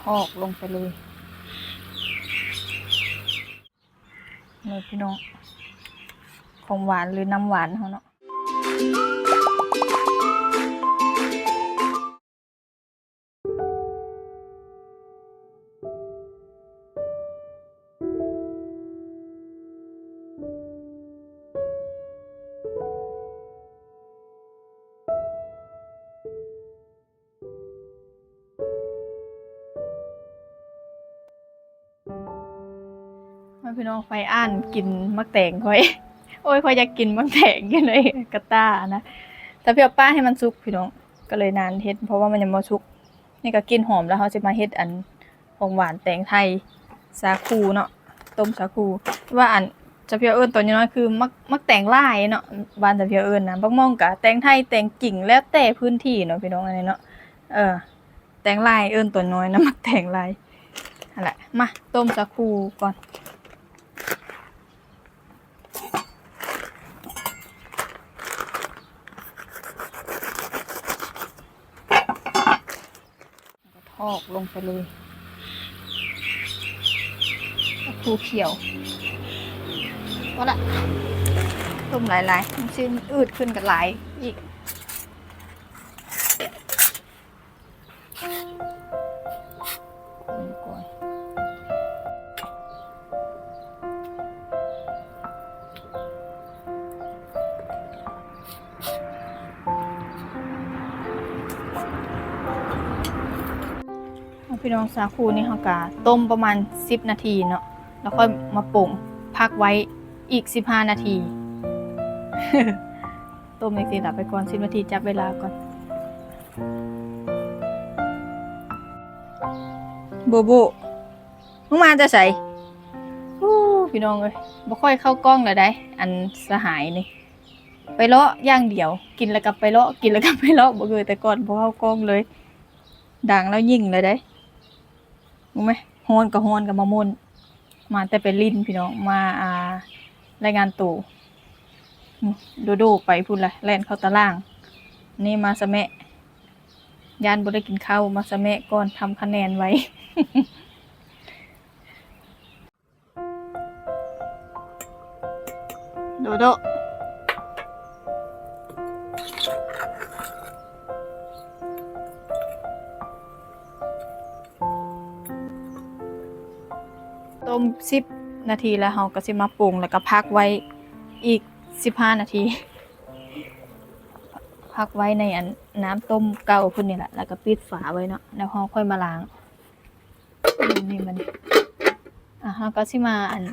ອອກລົງໄປເລີຍ. ນີ້ພີ່ນ້ອງ ຂອງຫວານ ຫຼື ນ້ຳຫວານເຮົາເນາະ. ມາພີ່ນ້ອງ ໄຟອ່ານກິນໝາກແຕງຂ້ອຍ. ໂອ້ຍ ຂ້ອຍຢາກກິນໝາກແຕງຢູ່ໃນກະຕ່ານະ. ສາວພຽວປາດໃຫ້ມັນສຸກພີ່ນ້ອງ ກໍເລີຍນານເຮັດ ເພາະວ່າມັນຍັງບໍ່ສຸກ. ນີ້ກໍກິ່ນຫອມແລ້ວ ເຮົາຊິມາເຮັດອັນ ຂອງຫວານແຕງໄທ ສາຄູເນາະ ຕົ້ມສາຄູ ວ່າອັນ ສາວພຽວເອີ້ນຕົວນ້ອຍໆ ຄືໝາກ ໝາກແຕງລາຍເນາະ ບ້ານສາວພຽວເອີ້ນນະ. ບັກມ່ອງກະແຕງໄທ ແຕງກິ່ງ ແລ້ວແຕ່ພື້ນທີ່ເນາະພີ່ນ້ອງ ອັນນີ້ເນາະ. ເອີ ແຕງລາຍ ເອີ້ນຕົວນ້ອຍນະ ໝາກແຕງລາຍ. ຫັ້ນແຫຼະ ມາຕົ້ມສາຄູກ່ອນ. ຖອກລົງໄປເລີຍ ຄູຂຽວ. ພໍລະ ຕົ້ມຫຼາຍໆ ມັນຊິອືດຂຶ້ນກໍຫຼາຍອີກ. ພີ່ນ້ອງ ສາຄູນີ້ເຮົາກະຕົ້ມປະມານສິບນາທີເນາະ ແລ້ວຄ່ອຍມາປຸງ ພັກໄວ້ອີກສິບຫ້ານາທີ. ຕົ້ມຈັ່ງຊີ້ລະໄປກ່ອນ ສິບນາທີ ຈັບເວລາກ່ອນ. ໂບໂບ ມຶງມາແຕ່ໃສ? ໂອ້ ພີ່ນ້ອງເອີຍ ບໍ່ຄ່ອຍເຂົ້າກ້ອງແລ້ວໃດ໋ ອັນສະຫາຍນີ້ ໄປເລາະຢ່າງດຽວ ກິນແລ້ວກໍໄປເລາະ ກິນແລ້ວກໍໄປເລາະ ບໍ່ຄືແຕ່ກ່ອນ ບໍ່ເຂົ້າກ້ອງເລີຍ. ດັງແລ້ວຍິງແລ້ວໃດ໋ ຮູ້ໄໝ? ຮ້ອນກໍຮ້ອນ ກໍມາມ່ວນ ມາແຕ່ໄປຫຼິ້ນພີ່ນ້ອງ ມາ ອ່າ ລາຍງານໂຕ. ໂດໂດໄປພຸ້ນລະ ແລ່ນເຂົ້າຕາລ່າງ. ນີ້ມາສະແມະ ຢ້ານບໍ່ໄດ້ກິນເຂົ້າ ມາສະແມະກ່ອນ ທຳຄະແນນໄວ້. ໂດໂດ ຕົ້ມສິບນາທີແລ້ວ ເຮົາກໍຊິມາປຸງ ແລ້ວກໍພັກໄວ້ອີກສິບຫ້ານາທີ. ພັກໄວ້ໃນອັນນ້ຳຕົ້ມເກົ່າພຸ້ນນີ້ລະ ແລ້ວກໍປິດຝາໄວ້ເນາະ ແລ້ວເຮົາຄ່ອຍມາລ້າງ. ອັນນີ້ມັນ ອ່າ ເຮົາກໍຊິມາອັນ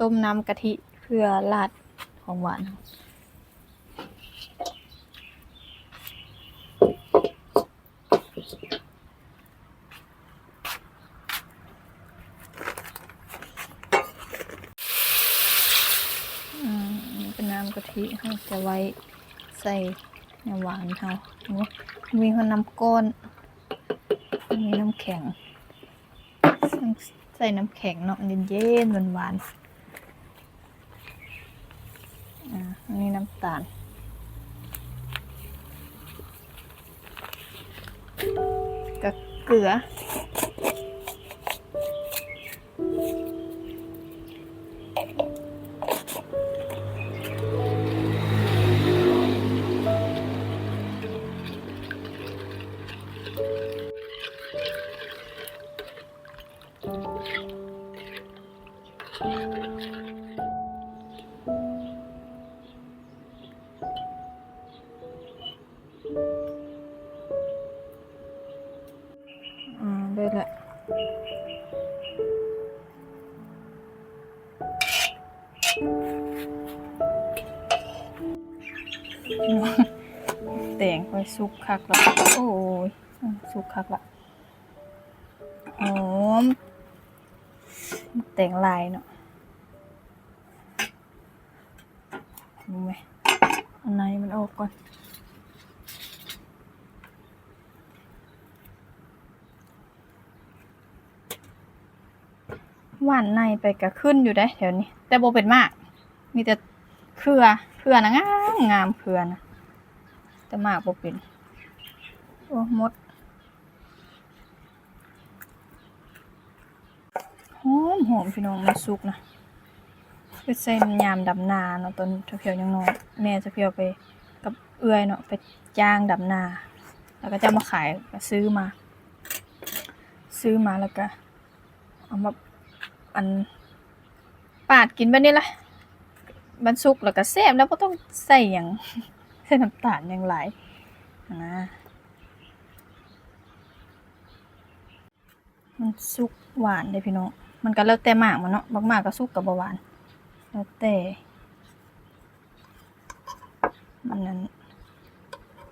ຕົ້ມນ້ຳກະທິເພື່ອລາດຂອງຫວານ. ອືມ ນີ້ເປັນນ້ຳກະທິ ເຮົາຈະໄວ້ໃສ່ນ້ຳຫວານເຮົາ. ໂອ້ ມີຮອດນ້ຳກ້ອນ ມີນ້ຳແຂງ ໃສ່ນ້ຳແຂງເນາະ ເຢັນໆ ຫວານໆ. ອ່າ ອັນນີ້ນ້ຳຕານກັບເກືອ. ອ່າ ໄດ້ລະ ແຕງຂ້ອຍສຸກຄັກລະ ໂອ້ຍ ສຸກຄັກລະ ຫອມ ແຕງລາຍເນາະ. ເບິ່ງແມະ ເອົາໃນມັນອອກກ່ອນ. ຫວ່ານໃນໄປກະຂຶ້ນຢູ່ເດ້ແຖວນີ້ ແຕ່ບໍ່ເປັນໝາກ ມີແຕ່ເຄືອ ເຄືອນະງາມໆ ເຄືອນະ ແຕ່ໝາກບໍ່ເປັນ. ໂອ້ ໝົດ. ອມໆ ພີ່ນ້ອງ ມັນສຸກນະ. ຄືໃສ່ຍາມດຳນາເນາະ ຕອນສາວພຽວຍັງນ້ອຍ ແມ່ສາວພຽວໄປກັບເອື້ອຍເນາະ ໄປຈ້າງດຳນາ ແລ້ວກໍເຈົ້າມາຂາຍ ກໍຊື້ມາ ຊື້ມາແລ້ວກໍເອົາມາ ອັນ ປາດກິນແບບນີ້ລະ ມັນສຸກແລ້ວກໍແຊບແລ້ວ ບໍ່ຕ້ອງໃສ່ຫຍັງ ໃສ່ນ້ຳຕານຫຍັງຫຼາຍຫັ້ນນະ. ມັນສຸກຫວານເດ້ພີ່ນ້ອງ ມັນກໍແລ້ວແຕ່ໝາກມັນເນາະ ບາງໝາກກໍສຸກກໍບໍ່ຫວານ ແລ້ວແຕ່ ມັນນັ້ນ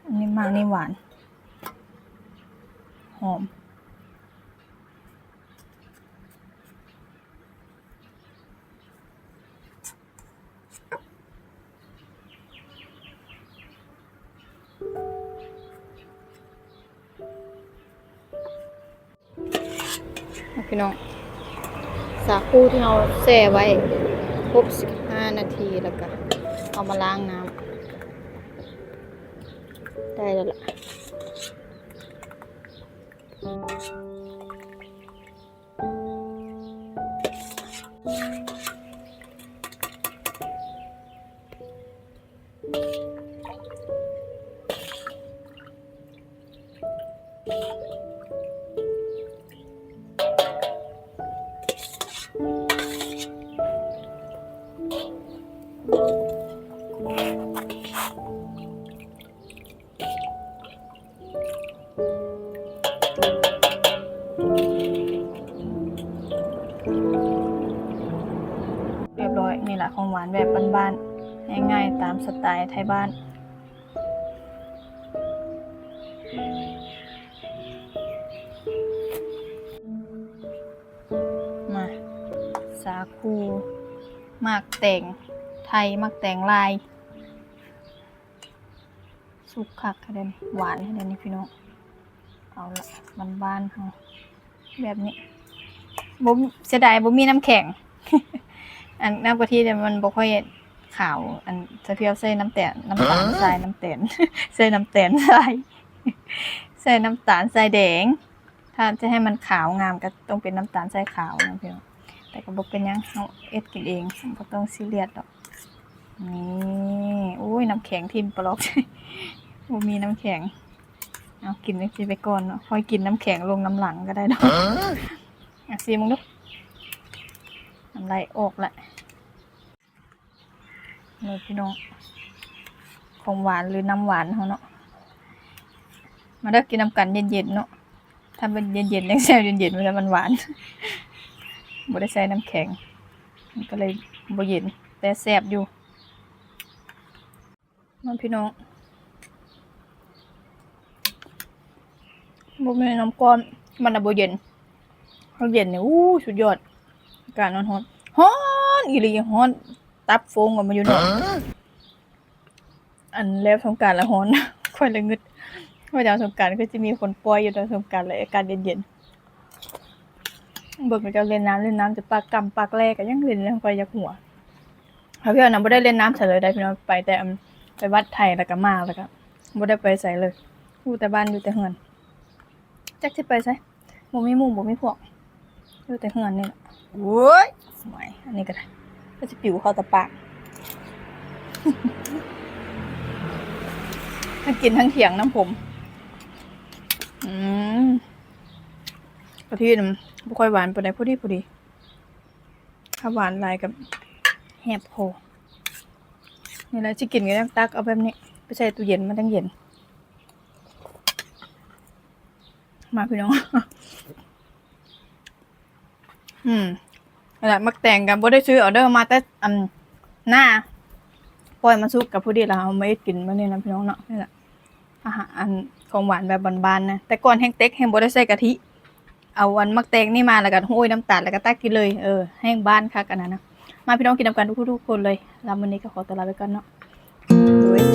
ອັນນີ້ໝາກນີ້ຫວານ ຫອມ. ພີ່ນ້ອງ ສາຄູທີ່ເຮົາແຊ່ໄວ້ຄົບສິບຫ້ານາທີ ແລ້ວກໍເອົາມາລ້າງນ້ຳ ໄດ້ແລ້ວລະ. ຮຽບຮ້ອຍ ນີ້ລະ ຂອງຫວານແບບບ້ານໆ ງ່າຍໆ ຕາມສະໄຕໄທບ້ານ. ມາ ສາຄູ ໝາກແຕງໄທ ໝາກແຕງລາຍ. ສຸກຄັກແທ້ເດນີ້ ຫວານແທ້ເດນີ້ພີ່ນ້ອງ. ເອົາລະ ບ້ານໆເຮົາແບບນີ້ ບໍ່ ເສຍດາຍບໍ່ມີນ້ຳແຂງ ອັນນ້ຳກະທິນີ້ມັນບໍ່ຄ່ອຍຂາວ ອັນສາວພຽວໃສ່ນ້ຳແຕນ ນ້ຳຕານຊາຍ ນ້ຳແຕນ ໃສ່ນ້ຳແຕນຊາຍ ໃສ່ນ້ຳຕານຊາຍແດງ. ຖ້າຈະໃຫ້ມັນຂາວງາມກໍຕ້ອງເປັນນ້ຳຕານຊາຍຂາວນະພີ່ນ້ອງ ແຕ່ກໍບໍ່ເປັນຫຍັງ ເຮົາເຮັດກິນເອງ ບໍ່ຕ້ອງຊີຣຽສດອກ. ນີ້ ໂອ້ຍ ນ້ຳແຂງຖິ້ມປະຫຼອກ ບໍ່ມີນ້ຳແຂງ. ເອົາ ກິນຈັ່ງຊີ້ໄປກ່ອນເນາະ ຄ່ອຍກິນນ້ຳແຂງລົງນຳຫຼັງກໍໄດ້ເນາະ. ອາ ຊີມເບິ່ງດູ ນ້ຳລາຍອອກລະ. ນີ້ພີ່ນ້ອງ ຂອງຫວານ ຫຼື ນ້ຳຫວານເຮົາເນາະ. ມາເດີ ກິນນຳກັນເຢັນໆເນາະ. ຖ້າມັນເຢັນໆ ແລ້ວແຊວເຢັນໆ ມັນ ມັນຫວານ ບໍ່ໄດ້ໃສ່ນ້ຳແຂງ ມັນກໍເລີຍບໍ່ເຢັນ ແຕ່ແຊບຢູ່. ມາພີ່ນ້ອງ ບໍ່ແມ່ນນ້ຳກ້ອນ ມັນນະບໍ່ເຢັນ. ຖ້າເຢັນນີ້ ອູ້ ສຸດຍອດ. ອາກາດຮ້ອນໆ ຮ້ອນອີ່ຫຼີ ຮ້ອນຕັບຟົງອອກມາຢູ່ນອກ. ອັນແລ້ວສົງການລະຮ້ອນ ຂ້ອຍລະງຶດ ວ່າຍາມສົງການຄືຊິມີຄົນປ່ອຍຢູ່ຕອນສົງການ ແລະ ອາກາດເຢັນໆ. ເບິ່ງເຂົາເຈົ້າຫຼິ້ນນ້ຳ ຫຼິ້ນນ້ຳແຕ່ປາກກຳປາກແລກໍຍັງຫຼິ້ນ ຂ້ອຍຢາກຫົວ. ເຮົາພຽວນະບໍ່ໄດ້ຫຼິ້ນນ້ຳໃສເລີຍໄດ໋ພີ່ນ້ອງ ໄປແຕ່ ອັນ ໄປວັດໄທ ແລ້ວກໍມາ ແລ້ວກໍບໍ່ໄດ້ໄປໃສເລີຍ ຢູ່ແຕ່ບ້ານ ຢູ່ແຕ່ເຮືອນ ຈັກຊິໄປໃສ ບໍ່ມີໝູ່ບໍ່ມີພວກ ຢູ່ແຕ່ເຮືອນນີ້ແຫຼະ. ໂອ້ຍ ຫວຍ ອັນນີ້ກໍໄດ້ ກໍຊິປິວເຂົ້າຕາປາກ. ທັງກິນທັງຖຽງນຳຜົມ. ອືມ ກະທິນະບໍ່ຄ່ອຍຫວານປານໃດ ພໍດີ ພໍດີ. ຖ້າຫວານຫຼາຍກໍແຫບຄໍ. ນີ້ແຫຼະ ຊິກິນກໍຕ້ອງຕັກເອົາແບບນີ້ ໄປໃສ່ຕູ້ເຢັນ ມັນຈັ່ງເຢັນ. ມາພີ່ນ້ອງ ອືມ ນັ້ນແຫຼະ ໝາກແຕງກໍບໍ່ໄດ້ຊື້ເອົາເດີ ມາແຕ່ ອັນ ນາ ປ່ອຍມັນສຸກກໍພໍດີລະ ເອົາມາເຮັດກິນມື້ນີ້ນະພີ່ນ້ອງເນາະ. ນີ້ແຫຼະ ອາຫານ ອັນ ຂອງຫວານແບບບ້ານໆນະ ແຕ່ກ່ອນແຮ່ງເຕັກ ແຮ່ງບໍ່ໄດ້ໃສ່ກະທິ ເອົາອັນໝາກແຕງນີ້ມາ ແລ້ວກໍໂຮຍນ້ຳຕານ ແລ້ວກໍຕັກກິນເລີຍ. ເອີ ແຮ່ງບ້ານຄັກອັນນັ້ນນະ. ມາພີ່ນ້ອງກິນນຳກັນທຸກໆຄົນເລີຍ. ລະມື້ນີ້ກໍຂໍຕົວລາໄປກ່ອນເນາະ ໂດຍ